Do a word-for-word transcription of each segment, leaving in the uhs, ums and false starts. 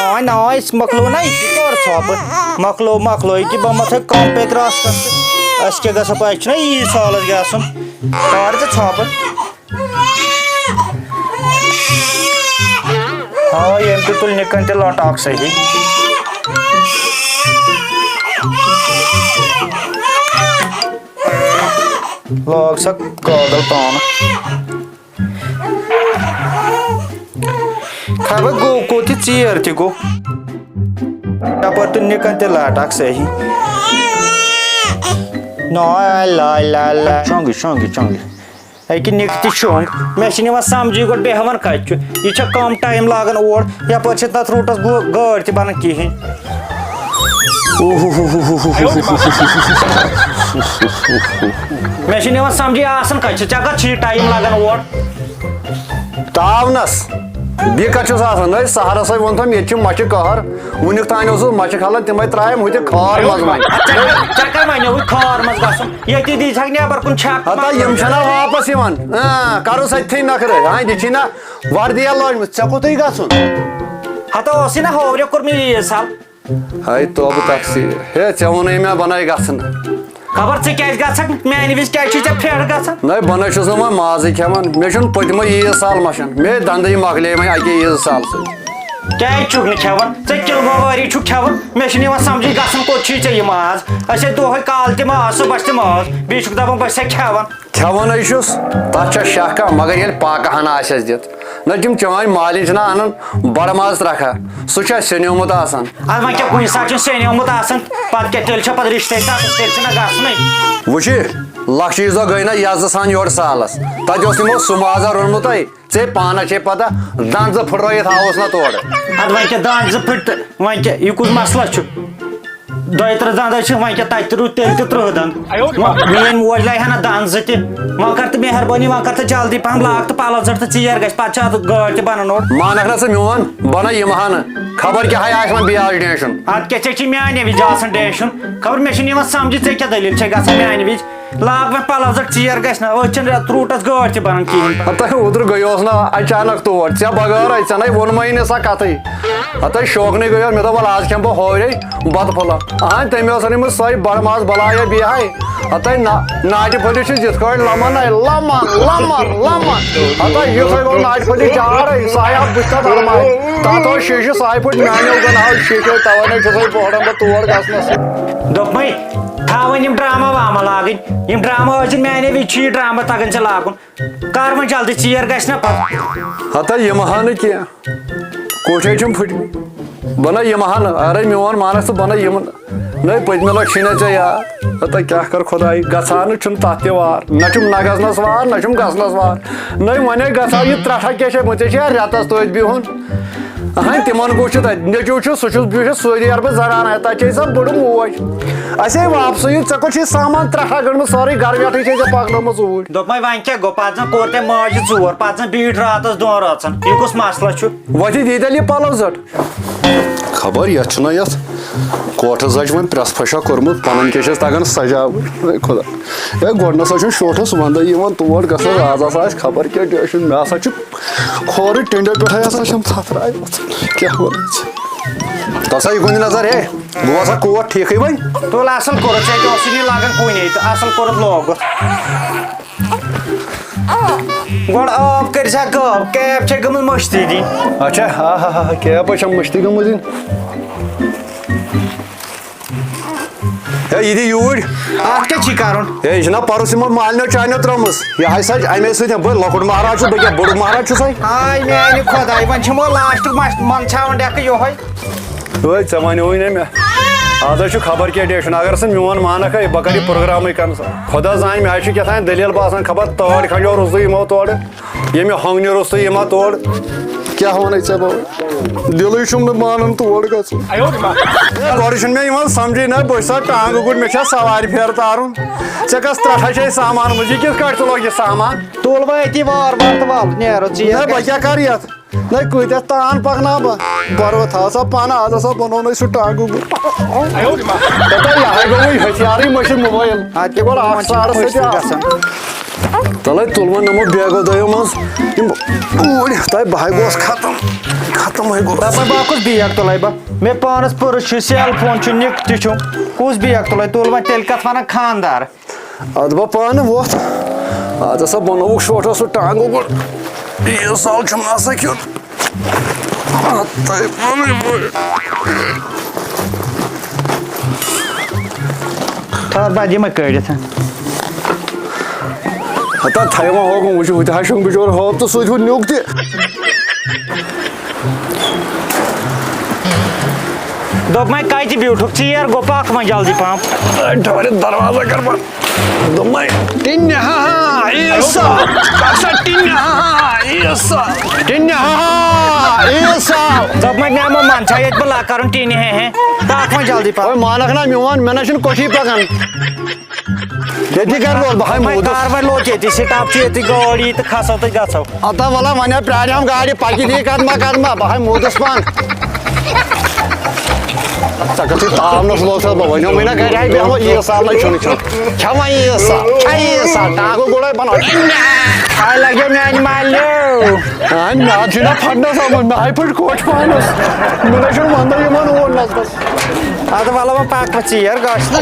ناے ناے، أسۍ مۄکلو نہ یہِ کہِ کر ژھۄپہٕ۔ مۄکلو مۄکلو یہِ کہِ بہٕ مۄتھے کم پیترا آسہٕ کر۔ أسۍ کیٛاہ گژھو پتہٕ، أسۍ چھُنہ عیٖد سالس گژھُن۔ کر ژٕ ژھۄپہٕ۔ آ، ییٚمۍ تہِ تُل نِکن تہِ لۄٹاکھ صحیح۔ لوگ سا کاغل پانہٕ۔ خبر گوٚو کوٚت یہِ ژیر تہِ گوٚو۔ یپٲرۍ تُل نِکن تہِ لۄٹاکھ صحیح۔ نا لا لا لا۔ شۄنٛگٕے، شۄنٛگٕے، شۄنٛگٕے۔ أکہِ نِکۍ تہِ شۄنٛگ۔ مےٚ چھِنہٕ یِوان سمجھٕے گۄڈٕ بیٚہوان کتہِ چھُ۔ یہِ چھا کم ٹایم لاگان اور؟ یپٲرۍ چھِ تتھ روٗٹس گو-، گٲڑۍ تہِ بنان کِہیٖنۍ۔ مےٚ چھِنہٕ یِوان سمجھٕے آسان کتہِ چھُ۔ ژےٚ کتھ چھُ یہِ ٹایم لاگان اور؟ تاونس۔ بیٚیہِ کتہِ چھُس آسان؟ نٔے سہرس ہے ووٚن تٔمۍ، ییٚتہِ چھِ مچھِ قہر۔ وُنیُک تام اوسُس مچھِ کھلان، تِمے ترٛایَم ہُتہِ کھار منٛز وۄنۍ۔ ژےٚ، ژےٚ کمہِ وَنیو وۄنۍ کھار منٛز گژھُن؟ ییٚتی دیٖزِہَکھ نٮ۪بر کُن چھَکھ۔ ہتا یِم چھَنا واپس یِوان؟ اۭں، کرُس أتھی نکھرٕ۔ ہاں، یہِ چھِی نہ وردی لٲجمٕژ، ژےٚ کوٚتُے گژھُن؟ ہتا اوسُے نہ ہوورِ کوٚرمُت یہِ سب۔ ہے توبہٕ تقصیر۔ ہے، ژےٚ ووٚنُے مےٚ بنٲے گژھُن۔ خبر ژٕ کیٛازِ گژھکھ؟ میٛانہِ وِزِ کیٛازِ چھُے ژےٚ پھیرٕ گژھان؟ نہ، بہٕ نہ چھُس نہٕ وۄنۍ مازٕے کھٮ۪وان۔ مےٚ چھُنہٕ پٔتمہِ عیٖد سال مَشان۔ مے دَندٕے مۄکلے وۄنۍ اَکے عیٖد سال سۭتۍ۔ کیٛازِ چھُکھ نہٕ کھٮ۪وان؟ ژےٚ کِلوٕ وٲری چھُکھ کھٮ۪وان۔ مےٚ چھُنہٕ یِوان سمجھٕے گژھان کوٚت چھُے ژےٚ یہِ ماز۔ أسۍ ہے دۄہَے کالہٕ تہِ ماز، صُبحَس تہِ ماز۔ بیٚیہِ چھُکھ دَپان بہٕ چھُسے کھٮ۪وان۔ کھٮ۪وان ہے چھُس، تَتھ چھا شک کانٛہہ، مگر ییٚلہِ پاکہٕ ہَنا آسٮ۪س دِتھ۔ نہ تِم چٲنۍ مالِنۍ چھِنہ اَنان بَڑٕ ماز ترٛکھا، سُہ چھُ اَسہِ سیٚنیومُت آسان۔ اَدٕ وۄنۍ کیٛاہ کُنہِ ساتہٕ چھُنہٕ سیٚنیومُت آسان، پَتہٕ کیٛاہ تیٚلہِ چھا پَتہٕ رِشتَے ژَٹُن، تیٚلہِ چھُنہ گژھنٕے۔ وٕچھِ، لۄکچہِ عیٖذ دۄہ گٔے نہ یزٕ سان یورٕ سالَس، تَتہِ اوس تِمو سُہ مازا روٚنمُتَے، ژےٚ پانَس چھے پَتہ، دَنٛد زٕ پھٕٹرٲیِتھ آوُس نہ تورٕ۔ اَدٕ وۄنۍ کیٛاہ دَنٛد زٕ پھٕٹۍ تہٕ وۄنۍ کیٛاہ، یہِ کُس مسلہٕ چھُ؟ دۄیہِ تٕرٛہ دَنٛد حظ چھِ، وۄنۍ کیٛاہ تَتہِ تہِ روٗد، تیٚلہِ تہِ تٕرٛہ دَنٛد۔ وۄنۍ میٛٲنۍ موج لایہِ ہا نہ دَنٛد زٕ تہِ۔ وۄنۍ کر تہٕ مہربٲنی، وۄنۍ کر تہٕ جلدی پہم لاگ تہٕ پَلو زَٹ تہٕ ژیر گژھِ، پَتہٕ چھِ اَتھ گٲڑۍ تہِ بَنان اورٕ۔ مانکھ نہ ژٕ میون، بَنَے یِم ہَن۔ خبر کیٛاہ ہا آسہِ وۄنۍ بیٚیہِ آز ٹینشن۔ اَدٕ کیٛاہ، ژےٚ چھِ میٛانہِ وِزِ آسان ٹینشن؟ خبر مےٚ چھُنہٕ یِوان سَمجھی ژےٚ کیٛاہ دٔلیٖل چھےٚ گژھان میٛانہِ وِزِ۔ لاگ وۄنۍ پَلو زَٹ ژیر گژھِ نہ، أتھۍ چھِنہٕ رٮ۪تھ روٗٹَس گٲڑۍ تہِ بَنان کِہیٖنۍ۔ ہَتہٕ اوترٕ گٔیوس نہ اچانک تور، ژےٚ بغٲرے، ژےٚ نَے ووٚنمَے نہٕ سۄ کَتھٕے۔ ہَتَے شوقنٕے گٔیوس، مےٚ دوٚپ وَلہٕ آز کھٮ۪مہٕ بہٕ ہوورے بَتہٕ پھوٚلہ۔ اَہَن تٔمۍ ٲس أنمٕژ سۄے بَڑٕ ماز بَلایا بیٚیہِ ہَے۔ ہَتَے نا-، ناٹہِ پھٔلِس چھِ یِتھ کٲٹھۍ لَمان نَے، لَمان، لَمان، لَمان۔ ہَتَے یُتھُے گوٚو ناٹہِ پھٔلِس چارٕے، سُہ آے اَتھ بٕتھِ تَتھ اَرمان۔ تَتھ اوس شیٖشہِ ساے پھٔٹۍ میٛانیو گۄناہو شیٖشو، تَوَے نَے چھُسَے بہٕ ہُران بہٕ تور گژھنَس۔ دوٚپمَے، تھاوٕنۍ یِم ڈرامہ وامہ لاگٕنۍ۔ یِم ڈرامہ ٲسِن میانے وِزِ چھُ یہِ ڈرامہ تگان ژےٚ لاگُن۔ کر وۄنۍ جلدی، ژیر گژھِ نہ پتہٕ۔ ہتا یِم ہا نہٕ کینٛہہ۔ کوٹھے چھِم پھٕٹمٕتۍ۔ بنہ یِم ہا نہٕ، ارے میون مانس تہٕ بنہ یِم نہٕ۔ نٔے پٔتمہِ لٹہِ چھُے نہ ژےٚ یاد۔ ہتا کیٛاہ کر خۄداے، گژھان چھُنہٕ تتھ تہِ وار۔ نہ چھُم نہ گژھنس وار، نہ چھُم گژھنس وار۔ نٔے ونے گژھو یہِ ترٛٹھا کیٛاہ چھےٚ، وۄنۍ ژےٚ چھےٚ رٮ۪تس تٔتھۍ بِہُن۔ اہن تِمن گوٚو چھُ تتہِ، نیٚچو چھُ، سُہ چھُس بہٕ چھُس سعودی عربس زنان ہے، تتہِ چھے سۄ بٔڑ موج۔ اسے واپسٕے، ژےٚ کوٚت چھُے سامان ترٛٹھا گٔنڈمٕژ، سٲرٕے گرٕ ویٹھٕے چھے ژےٚ پکنٲومٕژ اوٗرۍ۔ دوٚپمَے وۄنۍ کیٛاہ گوٚو، پتہٕ زن کوٚر تٔمۍ ماجہِ ژور، پتہٕ زن بیٖٹھۍ راتس دۄن رٲژن، یہِ کُس مسلہٕ چھُ؟ وۄتھِ دِیٖتیٚلہِ یہِ پلو زٔٹ۔ خبر یتھ چھُنہ یتھ کوٹھس زج وۄنۍ پرٛٮ۪س پھشا کوٚرمُت، پنٕنۍ کیٛاہ چھس تگان سجاوٕنۍ، اے خۄدا۔ ہے، گۄڈٕنَسا چھُنہٕ شوٹھَس وَندَے یِوان، تور گژھو رازَس آسہِ خبر کیٛاہ ٹٮ۪نشَن۔ مےٚ ہسا چھُ کھورٕ ٹِنڈو پٮ۪ٹھَے ہسا چھَم تھَپھ راے وۄتھان۔ کیٛاہ وَنان ژٕ؟ تَس ہا یہِ کُنہِ نظر، ہے، گوٚو ہسا کوٹ ٹھیٖکٕے وۄنۍ؟ تُل اَصٕل کوٚرُتھ، ژےٚ تہِ اوسُے نہٕ یہِ لاگان کُنے تہٕ اَصٕل کوٚرُتھ لوگُتھ۔ گۄڈٕ آب کٔرۍ زِ ہا غٲب، کیپ چھےٚ گٔمٕژ مٔشتٕے دِنۍ۔ اچھا، ہا ہا ہا، کیپ حظ چھےٚ مٔشتٕے گٔمٕژ دِنۍ۔ ہے، یہِ دِ یوٗرۍ۔ اَتھ کیٛاہ چھی کَرُن؟ ہے، یہِ چھُنہ پَرُس یِمو مالنیو چانیو ترٛٲومٕژ۔ یہِ ہاے سَچ، اَمے سۭتۍ بٔلۍ لۄکُٹ مہراز چھُس، بہٕ کیٛاہ بوٚڑُک مہراز چھُسَے؟ ہاے میٛانہِ خۄداے، وۄنۍ چھِ یِمو لاسٹُک مَش-، منٛدچھاوان ڈٮ۪کہٕ یِہوٚے۔ ہے، ژےٚ وَنیووُے نہ مےٚ۔ آز حظ چھُ خبر کیٛاہ ڈیشُن۔ اگر ژٕ میون مانَکھ ہے، بہٕ کَرٕ یہِ پروگرامٕے cancel۔ خۄدا زانہِ، مےٚ حظ چھُ کیٛاہ تام دٔلیٖل باسان، خبر تٲڑۍ کھنٛڈیو روٚستُے یِمو تورٕ۔ ییٚمہِ ہۄنٛگنہِ روٚستُے یِما تورٕ۔ کیٛاہ وَنَے ژےٚ بہٕ؟ دِلٕے چھُم نہٕ مانان تور گژھُن۔ ہے، گۄڈٕ چھُنہٕ مےٚ یِوان سَمجھٕے نہ، بہٕ چھُسا ٹانٛگہٕ گُر، مےٚ چھا سوارِ پھیرٕ تارُن؟ ژےٚ کَس ترٛٹھا چھے سامان منٛز؟ یہِ کِتھ کٲٹھۍ ژٕ لوگ یہِ سامان؟ تُل وۄنۍ أتی وار وار تہٕ وَل، نیرو ژیر نہ، بہٕ گژھِ۔ کیٛاہ کَرٕ یَتھ؟ نہ، کۭتیٛاہ تان پَکناو بہٕ؟ گۄڈٕ تھاو سا پانہٕ، آز ہسا بَنوو نہٕ أسۍ سُہ ٹانٛگہٕ گُر۔ ہے، یہِ ہا گوٚوُے ہتھیارٕے مٔشِتھ موبایِل۔ اَدٕ کیٛاہ گۄڈٕ اَکھ وۄنۍ چھُنہٕ ساڑَس سۭتۍ پٔژھۍ تہِ اَکھ۔ گژھان۔ تَلَے تُل وۄنۍ نَمو بیگو دۄیو منٛز یِم اوٗرۍ۔ تَے بہٕ ہَے گوس ختم، ختم ہَے گوس۔ دَپَے بہٕ ہا کُس بیگ تُلَے بہٕ؟ مےٚ پانَس پٔرٕس چھُ، سیل فون چھُ، نِک تہِ چھُم۔ کُس بیگ تُلَے؟ تُل وۄنۍ تیٚلہِ کَتھ وَنان خانٛدار؟ اَدٕ بہٕ پانہٕ وۄتھ۔ اَدٕ ہسا بَنووُکھ شوٹھَس سُہ ٹانٛگہٕ گُر۔ یہِ سال چھُم نہٕ آسان کھیوٚن۔ اَدٕ تۄہہِ وَنٕے بہٕ۔ ٹھٔہر بہٕ دِمَے کٔڑِتھ۔ ہتا تھاے وۄنۍ ہوکُن وٕچھِو، ہُہ تہِ ہا شوٚنٛگ بِچور ہٲب تہٕ سُہ تہِ ہُہ نیوٗکھ تہِ۔ دوٚپمَے کَتہِ بیوٗٹھُکھ ژیر گوٚو، پَکھ وۄنۍ جلدی پَہَم۔ ٹھٔہرِتھ دروازٕ کَر بنٛد۔ دوٚپمَے، ٹِنہِ ہا ہا، عیٖسا۔ کَر سا ٹِنہِ ہا ہا، عیٖسا۔ ٹِنہِ ہا ہا، عیٖسا۔ دوٚپمَے مےٚ مہ وَن، چھا ییٚتہِ بہٕ لا کَرُن ٹِنہِ ہے ہے؟ پَکھ وۄنۍ جلدی پَہَم۔ وۄنۍ مانَکھ نا میون، مےٚ نہ چھُنہٕ کوٚٹھی پَکان۔ ییٚتی کَر روز بہٕ ہاے وۄنۍ موٗدُس۔ کار وۄنۍ لوٚت ییٚتی، سِٹاپ چھُ ییٚتی، گٲڑۍ یی تہٕ کھسو تہٕ گژھو۔ اَتا وَلا وۄنۍ ہا پرٛارِ ہم گاڑِ، پَکہِ دی قدمہ قدمہ، بہٕ ہاے موٗدُس پان۔ ژےٚ گژھِ تاونَس لوٚگ سا بہٕ وَنیو وۄنۍ نہ گَرِ ہاے بیٚہمو، ییٖژ سا نہ چھُنہٕ کھیوٚن۔ کھٮ۪وان ییٖژ سا، کھےٚ ییٖژ سا، ٹانٛگہٕ گُڑٲے بَناو۔ ہاے لَگیو میٛانہِ مالیو۔ آ، مےٚ حظ چھُے نہ پھٹنَس آمُت، مےٚ ہاے پھٔٹۍ کوٹھۍ پانَس۔ مےٚ نہ چھُنہٕ وَندَے یِوان اور نَژنَس۔ اَدٕ وَلہٕ وۄنۍ پَکھ وۄنۍ ژیر گژھ نہٕ۔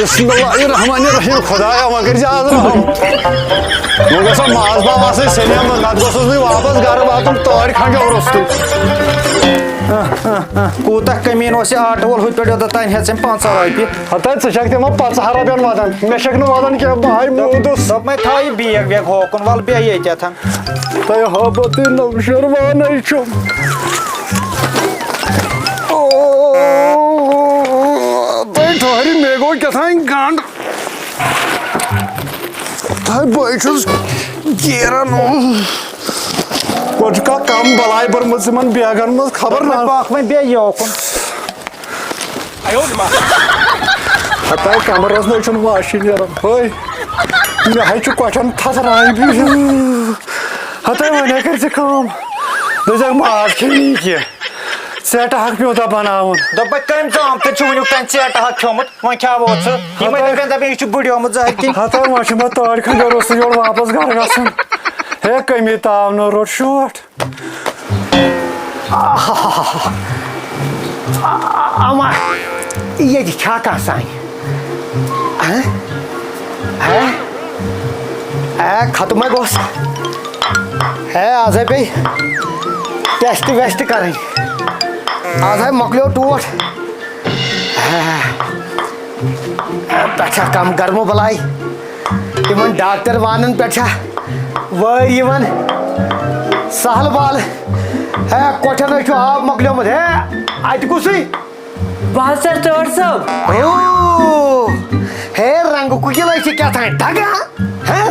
بسم اللہ الرحمن الرحیم، خدایا وۄنۍ کٔرۍ زِ آز رحم۔ وۄنۍ گژھِ ہا ماز پاو آسٕنۍ سیٚنہِ منٛز، نتہٕ گوٚژھُس بہٕ واپس گرٕ واتُن تٲرۍ کھنٛڈیو روٚستُے۔ کوٗتاہ کٔمیٖن اوس یہِ آٹہٕ وول، ہُتہِ پٮ۪ٹھ یوٚتَتھ تام ہٮ۪ژ أمۍ پنٛژاہ رۄپیہِ۔ ہتا ژٕ چھکھ تِمن پنٛژاہ رۄپین ودان، مےٚ چھکھ نہٕ ودان کینٛہہ، بہٕ ہاے موٗدُس۔ دوٚپمَے تھاو یہِ بیگ ویگ ہوکُن، وَلہٕ بیٚہہ ییٚتٮ۪تھ۔ تۄہہِ ہاو بہٕ تُہۍ نوشیروانٕے چھُم۔ او، تُہۍ ٹھٔہرِو، مےٚ گوٚو کیٛاہ تام گنٛڈ۔ تۄہہِ بہٕ چھُس گیران۔ گۄڈٕ چھُکھا کم بلاے بٔرمٕژ یِمن بیگن منٛز، خبر نہ۔ پکھ وۄنۍ بیٚیہِ یوکُن۔ ہتاے کمرس منٛز چھُنہٕ واشی نیران۔ ہٲے، مےٚ حظ چھُ کۄٹھٮ۪ن تھَتھ رانہِ۔ ہتاے وۄنۍ ہا کٔرۍ ژٕ کٲم، دٔپۍ زٮ۪کھ ماز کھیٚیہِ نہٕ یہِ کینٛہہ۔ ژیٹہٕ ہاکھ پیوٗنٛتاہ بناوُن۔ دوٚپمَے کٔمۍ ژامتن چھُ وٕنیُک تام ژیٹہٕ ہاکھ کھیوٚمُت؟ وۄنۍ کھیٛاوو ژٕ۔ یِمَے ہتاے۔ دَپن، دَپن، یہِ چھُ بٕڈیومُت زٔہٕرۍ کِنۍ۔ ہتاے وۄنۍ چھُ مےٚ تٲرۍ کھنٛڈ روٚستُے یورٕ واپس گرٕ گژھُن۔ ہے، کٔمی تاونہٕ روٚٹ شوٹھ۔ اما، ییٚتہِ چھا کانٛہہ سانہِ؟ ہہ؟ ہہ؟ اے، ختمے گوس۔ ہے، آز ہے پیٚیہِ ٹیسٹ ویسٹ کرٕنۍ۔ آز ہے مۄکلیو ٹوٹھ۔ ہے، پٮ۪ٹھا کم گرمہٕ بلاے۔ یِمن ڈاکٹر وانن پٮ۪ٹھ چھا وٲرۍ یِوان؟ سہل بال۔ ہے، کۄٹھٮ۪ن ہے چھُ آب مۄکلیومُت۔ ہے، اتہِ کُسٕے؟ بہٕ حظ چھَس ٹٲٹھ صٲب۔ او، ہے، رنٛگہٕ کُکِل ہے چھِ کیٛاہ تام دگان۔ ہے،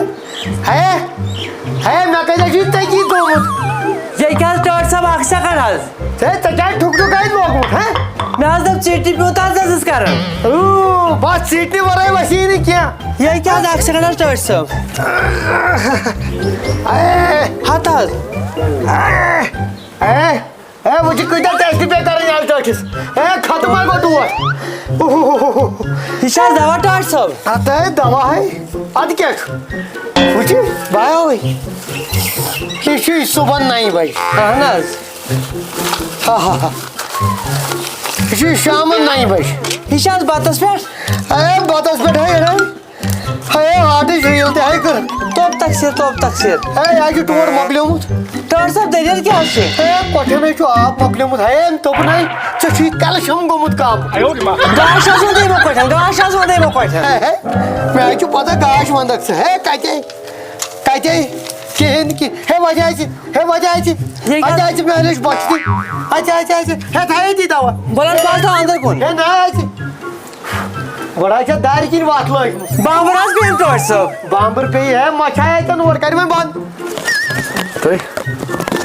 ہے، ہے، مےٚ کتہِ چھُ یہِ تٔتی گوٚمُت؟ یے کیٛاہ حظ ٹٲٹھ صٲب، اکھ سیکنڈ حظ۔ ہے، ژےٚ کیٛازِ ٹھُک ٹھُک آیہِ لوگمُت، ہے؟ مےٚ حظ دوٚپ ژیٖٹی پیوٗنٛت حظ ٲسٕس کران۔ او، بس ژیٖٹنہِ ورٲے وسی نہٕ کینٛہہ۔ یے کیٛاہ حظ، اکھ سیکنڈ حظ ٹٲٹھ صٲب۔ اے، ہتہٕ حظ۔ اے، اے، اے، وٕچھ یہِ کۭتیٛاہ ٹیسٹ پیٚیہِ کرٕنۍ آز ٹٲٹھِس۔ اے، ختم حظ گوٚو ٹوٹھ۔ اوہ۔ یہِ چھا حظ دوا ٹٲٹھ صٲب؟ ہتہٕ ہے دوا ہے۔ ادٕ کیٛاہ چھُ؟ وٕچھِو، باوٕے۔ یہِ چھُے صُبحن نَیہِ بجہِ۔ اہن حظ۔ ہا، ہا، ہا۔ یہِ چھُے شامن نَیہِ بجہِ۔ یہِ چھِ حظ بَتَس پٮ۪ٹھ؟ اے، بَتَس پٮ۪ٹھ ہے، ہے۔ ہے، ہاٹٕچ ریٖل تہِ ہے کٔر۔ توٚپ تقصیٖر، توٚپ تقصیٖر۔ ہے، یہِ حظ چھُ ٹوٹھ مۄکلیومُت۔ ٹٲٹھ صٲب، دٔلیٖل کیٛاہ حظ چھِ؟ ہے، کۄٹھٮ۪ن ہے چھُ آب مۄکلیومُت۔ ہے، أمۍ دوٚپُن ہے، ژےٚ چھُے کیلشیم گوٚمُت کم۔ گاش حظ ووٚن تٔمۍ یِمو کۄٹھٮ۪ن، گاش حظ ووٚن تٔمۍ یِمو کۄٹھٮ۪ن۔ ہے، ہے، مےٚ حظ چھُ پتہ گاش وندکھ ژٕ۔ ہے، کتے؟ کتے؟ کِہیٖنۍ، کِہیٖنۍ۔ ہے، وۄنۍ آسہِ، ہے، وۄنۍ آسہِ۔ یے کیٛاہ؟ اَتہِ آسہِ مہرِش بۄچھِ تہِ۔ اَتہِ آسہِ، آسہِ۔ ہے، تھاو ییٚتی دوا۔ بہٕ حظ باسان اندر کُن۔ ہے، نہ آسہِ۔ گۄڈٕ آسہِ اَتھ دارِ کِنۍ وَتھ لٲجمٕژ۔ بامبر حظ پیٚیِن ٹٲٹھۍ صٲب۔ بامبر پیٚیہِ، ہے، مَچھِ آے اَتٮ۪ن اورٕ، کَرِ وۄنۍ بنٛد۔ تہٕ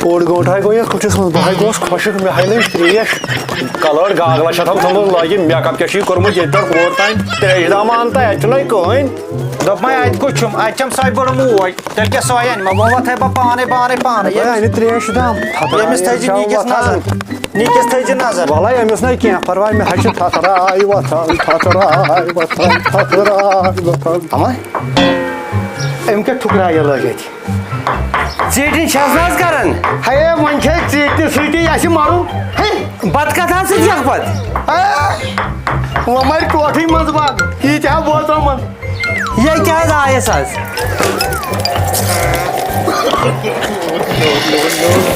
اوٚڑ گٲنٛٹہٕ ہاے گوٚو یَتھ کُٹھِس منٛز، بہٕ ہاے گوس خۄشِک، مےٚ ہاے لٔج ترٛیش۔ کَلٲڑ گاگلا چھِ اَتھ تھٲومٕژ لٲگِتھ، make up کیٛاہ چھُ یہِ کوٚرمُت ییٚتہِ پٮ۪ٹھ ہور تام؟ ترٛیش دام اَن تہٕ اَتہِ چھُنہٕ کٕہٕنۍ۔ دوٚپمَے، اَتہِ کُس چھُم؟ اَتہِ چھَم سۄے بٔڑ موج۔ تیٚلہِ کیٛاہ سۄے اَنہِ؟ وۄنۍ وۄتھَے بہٕ پانَے، پانَے، پانَے۔ ہے، اَنہِ ترٛیش دام۔ ییٚمِس تھٲیزِ نیٖکِس نظر۔ نیٖکِس تھٲیزِ نظر۔ وَلَے، أمِس نَے کینٛہہ پَرواے، مےٚ حظ چھِ تھَتھراے وۄتھان، تھَتھراے وۄتھان، تھَتھراے وۄتھان۔ اَما؟ أمۍ کیٛاہ ٹھُکرا یہِ لٲج اَتہِ؟ ژیٖٹِنۍ چھَس نہٕ حظ کران؟ ہے، وۄنۍ چھے ژیٖٹنہِ سۭتی اَسہِ مَرُن۔ ہے۔ بَتہٕ کَتھ حظ ژٕ دِکھ پَتہٕ؟ آ، وۄنۍ مَرِ ٹوٹھٕے منٛز باغ۔ یہِ تہِ ہا بوزو منٛز۔ یہ کیا آیس آز؟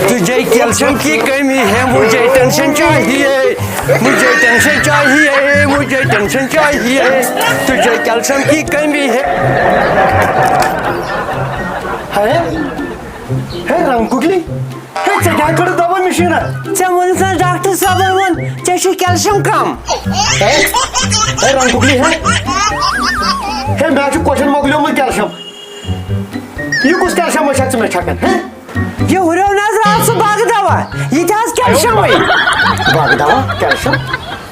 تجھے کیلشیم کی کمی ہے، مجھے ٹینشن چاہیے، مجھے ٹینشن چاہیے، مجھے ٹینشن چاہیے، تجھے کیلشیم کی کمی ہے۔ ہے، ہے رنگ کُکلی، ہے ژےٚ کیٛاہ کٔرٕتھ دوا مِشیٖنہ؟ ژےٚ ووٚنُتھ نہ ڈاکٹر صٲبن ووٚن ژےٚ چھُے کیلشیم کم۔ ہے، ہے رنگ کُکلی، ہے، ہے مےٚ چھُ کوچھن مۄکلیومُت کیلشیم۔ یہِ کُس کیلشیم چھکھ ژٕ مےٚ چھکان، ہہ؟ یہِ ہُریو نہ حظ راتھ سُہ باغہٕ دوا، یہِ تہِ حظ کیلشیمٕے۔ باغہٕ دوا، کیلشیم؟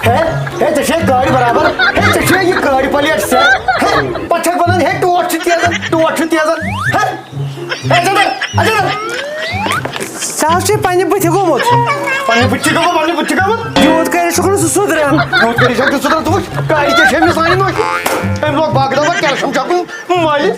ہے، ہے، ژےٚ چھے کٲڑۍ برابر، ہے، ژےٚ چھے یہِ کٲڑۍ پلیٹ سیٹ، ہے، پتہٕ چھکھ ونان، ہے، ٹوٹھ چھُ تیزان، ٹوٹھ چھُ تیزان، ہے، ہے، ژٕ نہ، ہے، ژٕ نہ۔ ژٕ حظ چھے پننہِ بٕتھِ گوٚمُت۔ پننہِ بٕتھِ گوٚمُت، پننہِ بٕتھِ گوٚمُت۔ یوٗت کٔرِتھ چھُکھ نہٕ سُہ سُدران۔ یوٗت کٔرِتھ چھَکھ نہٕ سُدران، ژٕ وٕچھ، کاڑِ کیٛاہ چھے أمِس وَنہِ نوٚش۔ أمۍ لوگ باغہٕ دوا، کیلشیم چھکُن مٲلِس۔